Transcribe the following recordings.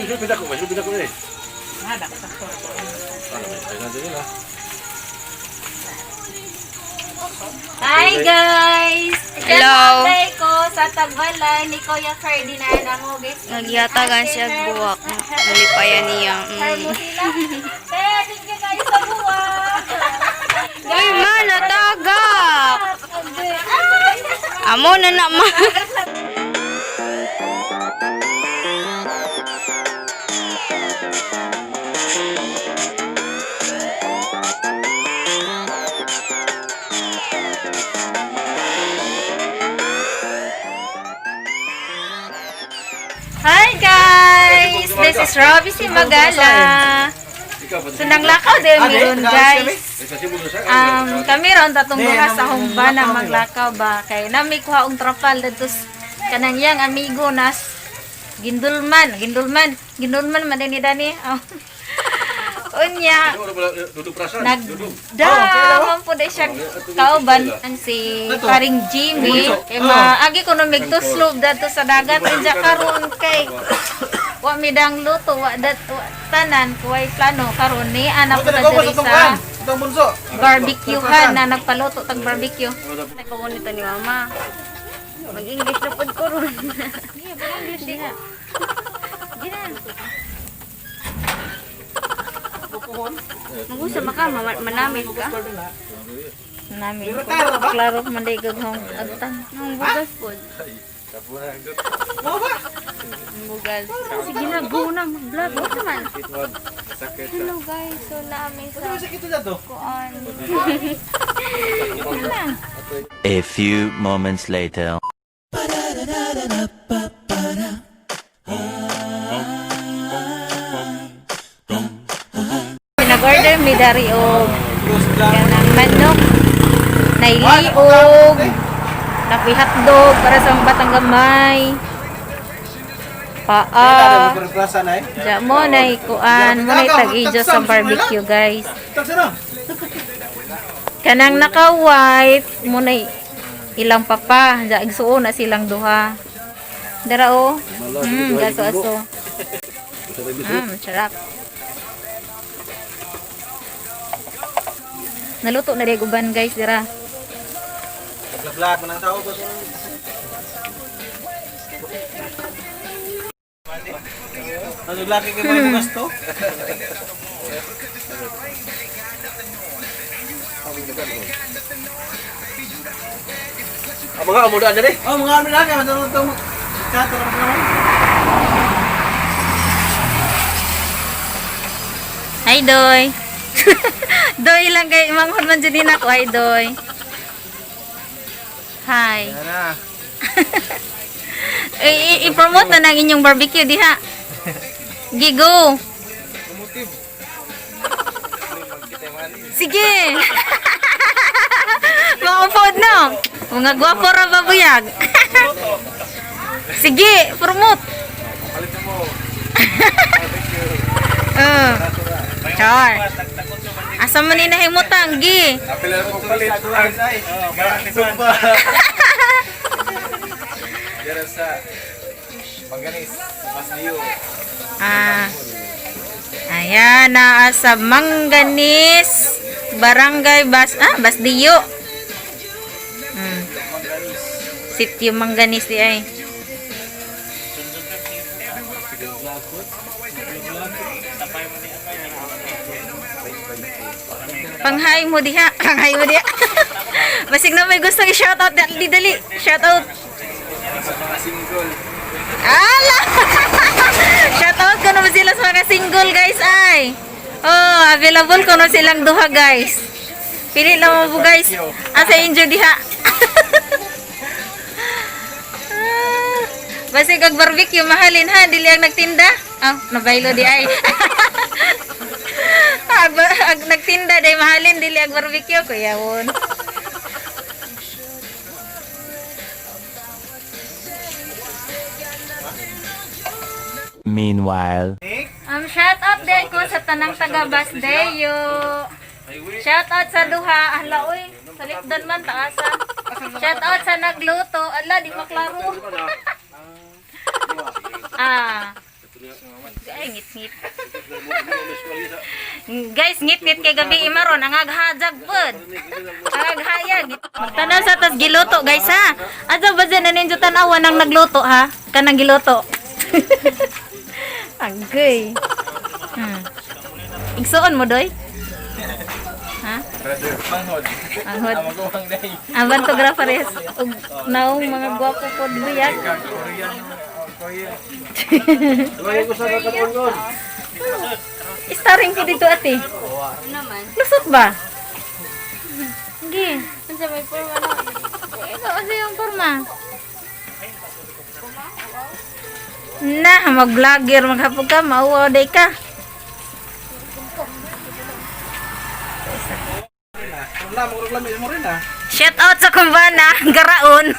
Sulpid ako eh. Nada ka sa Ano, may natin nila. Hi guys! Hello. Shout out ko sa Tagbalay ni Kuya Ferdinand ang guys. Nagyatagan siya buwak. Nalipayan niya. Kaya thank you guys sa buwak. Uy, ma, natagak! Amo na na, ma. Hi guys! This is Robbie si Magala. So nanglakaw din meron guys. Kami ron tatong duha sa humba na maglakaw ba kay nami kuha og trapal didto kanang yang amigo nas gindulman, gindulman, gindulman man din ni Dani. Oh. Unya, nagda man po di siya kauban ang si paring Jimmy kay maagi ko no migtuslob dadto sa dagat unja karon kay wa mi dang luto wa dat wa tanan kuway plano karon ni anak ko ta diri sa Itong bunso. barbecuehan na nagpaluto tag barbecue. Nagpagunito ni mama. Mag-English na pod ko ron. Magusa maka, manamit ka. Namin ko klaro man day gaghong agtang. Nang bugas pod. Ang bugas. Sige na, go na mag-vlog. Bugas man. Hello guys, so naami sa Sakit ito to. kuan. A few moments later. Pinag-order mi dari og kanang manok, nailiog, napi hotdog para sa mga batang gamay. Paa. Plaza na eh. Diya mo na kuan, mo na tag-ijo sa barbecue guys. Taksi na. Kanang naka-white mo na ilang papa, diya igsuon na silang duha. Dara o. Gaso aso. Sarap. Naluto na rin uban guys dira. Vlog mo ng tao ko. Ano laki kay mga bugas to? Ang mga amudaan dyan eh. Oh, mga ano lang, ano to? Chat na naman. Hi Doy. Doy lang kay manghod man jud ako. Hi Doy. Hi. Yan na. I-promote na ng inyong barbecue diha. Gigo. Sige. Maupod no. Mga gwapo ra ba buyag? Sige, promote. Char. Asa man ni nahimutang gi? Apila ko palit. Sumpa. Dara sa Manganis, Masdiyo. Ah. Ayan, naa sa Manganis, Barangay Basdiyo. Sitio Manganis di ay. Panghay mo diha, panghay mo diha. Basig na may gustong i-shoutout, dali dali, shoutout. Sa mga single. Ala! Shout out ko naman sila sa mga single guys ay. Oh, available ko na silang duha guys. Pili lang mo po guys. Asa injo diha. Ah, basig og barbecue mahalin ha, dili ang nagtinda. Ah, nabaylo di ay. Ag, ag nagtinda day mahalin dili ang barbecue kuya won. Meanwhile. Shout out din ko sa tanang taga Basdeyo. Shout out sa duha. Ala oy, salikdan man taasa. Shout out sa nagluto. Ala, di maklaro. Ah. Ay, ngit-ngit. Guys, ngit-ngit kay gabi imaron ang aghajag pod. Ang aghayag. Magtanaw sa tas giluto, guys ha. Ato ba dyan na ninyo tanawa nang nagluto ha? Kanang giluto. Agay. Igsuon mo doy? Ha? Brother, manghod. Manghod. Ang maguwang day. Ang parehas. Og naong mga gwapo pod buyag. Korean. Korean. Tumayo ko sa kakaton. Starring ko dito ate. Naman. Lusot ba? Sige. Unsa may forma na? Ikaw, ano yung forma? Na, mag-vlogger, maghapog ka, mauwaw day ka. Wala, magreklamo mo rin ah. Shout out sa kumbana, garaon.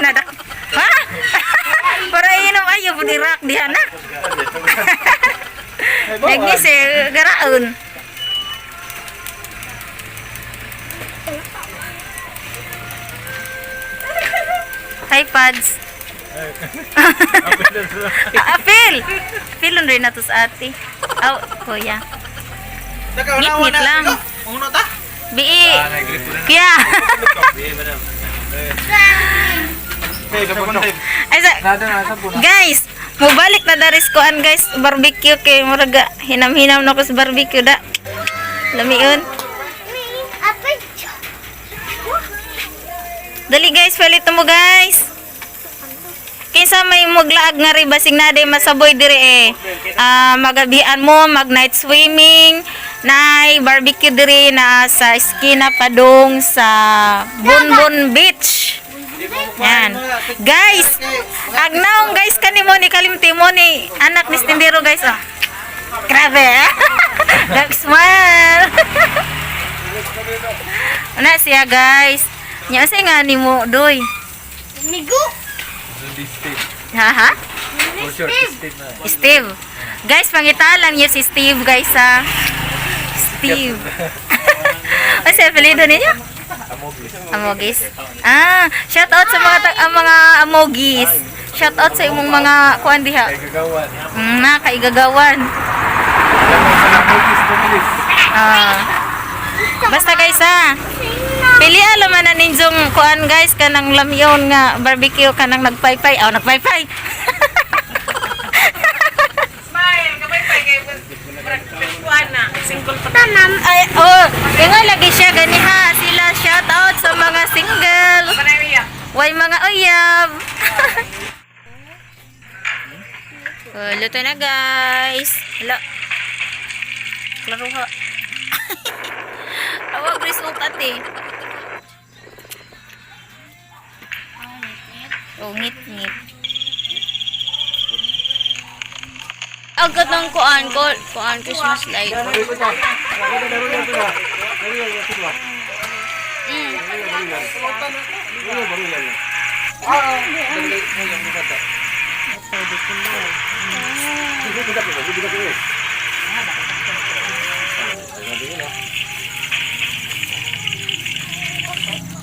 Nada. Ha? Para inom ayo budirak diha na. Nagnis eh, garaon. Hi, Pads. Apil! Apilon rin na to sa ate. Aw, kuya. Ngit-ngit lang. Uno ta? Bii! Kuya! Ay, sa, guys, mubalik na daris koan guys, barbecue kay muraga hinam-hinam na ko sa barbecue da. Lamion. Dali guys, palit mo guys. Kinsa may muglaag nga ribasing na day masaboy dire eh. Ah, magabian mo, mag night swimming, nay barbecue dire na sa eskina padong sa Bonbon Beach. Yan. Guys, agnaong guys kani mo ni kalimti mo ni anak ni Stindero guys oh. Grabe. Eh? Dark smile. Ana siya guys. Nya sa nga ni mo doy. Migo. Ha ha? For sure, Steve na. Steve. Guys, pangitalan niyo si Steve guys ha. Steve. Ano sa apelyido ninyo? Amogis. Amogis. Ah, shout out sa mga ang mga Amogis. Shout out sa imong mga kuan diha. Kay gagawan. Na kaigagawan. Sa Amogis, Dumilis. Ah. Basta guys ha. Pili alam na ninyong kuan guys kanang lamyon nga barbecue kanang nagpaypay. Aw nagpaypay. Smile, kabay pa kay kuan na, single pa. Tanan ay oh, ingon lagi siya ganiha sila shout out sa mga single. Panay Way mga uyab. Oh, luto na guys. Hala. Klaro ha. Awag result ate. Oh, ngit-ngit. Agad ng kuan ko, kuan Christmas light.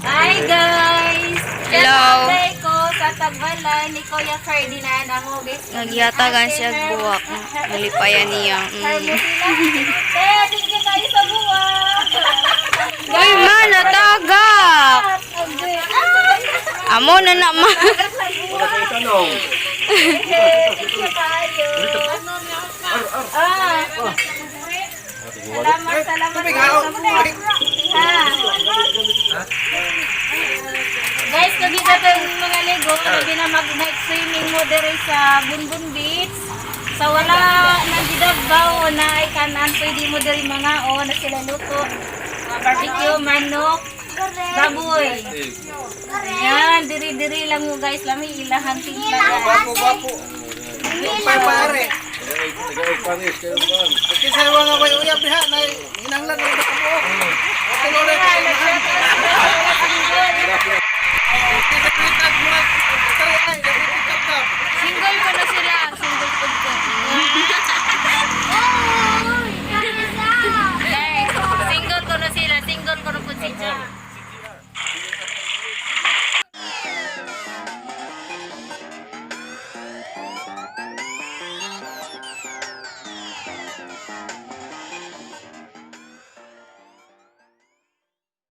Hi guys! Hello. Shout out ko sa Tagbalan ni Kuya Ferdinand Amogis. Nagyatagan siya buwak. Nalipayan niya. Te, thank you kayo sa buwak. Ay ma, natagak! Amo na na ma. Tanong. Thank you kayo. Ah. Salamat, salamat sa buwak. Ha. Guys, kung kita tayong mga lego, labi na mag-night swimming mo dire sa Bunbun Beach. Sa wala nang gidagbaw na ay kanan, pwede mo dire mga o na sila luto. Mga barbecue, manok, baboy. Yan, diri-diri lang mo guys, lami ilahang timpla guys. Gwapo, gwapo. Pare, pare. Tagay panis kayo kuan. Kasi nga may uyab diha na hinanglan na ka buok. Tuloy na.